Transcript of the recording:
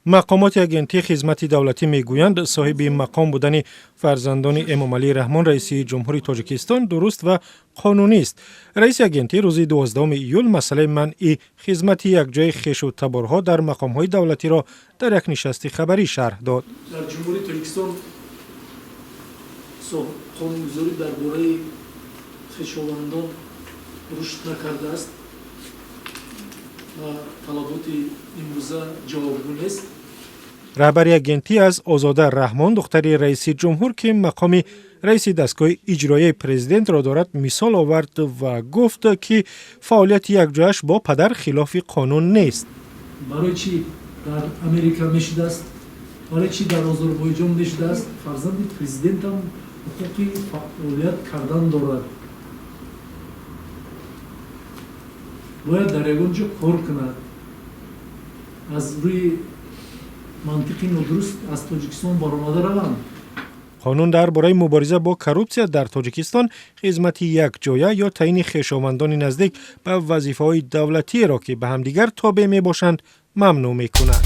Мақомоти Агентии хизмати давлатӣ мегӯянд, соҳиби мақом будани фарзандони Эмомалӣ Раҳмон, раиси ҷумҳури Тоҷикистон, дуруст ва қонунист. Раиси агентӣ рӯзи 12 июл масъалаи манъи хизмати якҷои хешу таборҳо дар мақомҳои давлатиро дар як нишасти хабарӣ шарҳ дод. Дар Ҷумҳурии Тоҷикистон қонунгузорӣ дар бораи хешовандон рушд накардааст ва талаботи имрӯза ҷавобгӯ нест. Раҳбари агентӣ аз Озода Раҳмон, духтари раиси ҷумҳур, ки мақоми раиси дастгоҳи иҷроияи президентро дорад, мисол овард ва гуфт, ки фаъолияти якҷояш бо падар хилофи қонун нест. Барои чӣ дар Америка мешудааст, барои чӣ дар Озарбойҷон мешудааст? Фарзанди президентам ҳуқуқи фаъолият кардан дорад, бояд дар ягон ҷо кор кунад. Аз рӯи мантиқи нодуруст аз Тоҷикистон баромада раванд. Қонун дар бораи мубориза бо коррупсия дар Тоҷикистон хизмати якҷоя ё таъини хешовандони наздик ба вазифаҳои давлатиеро, ки ба ҳамдигар тобеъ мебошанд, мамнӯъ мекунад.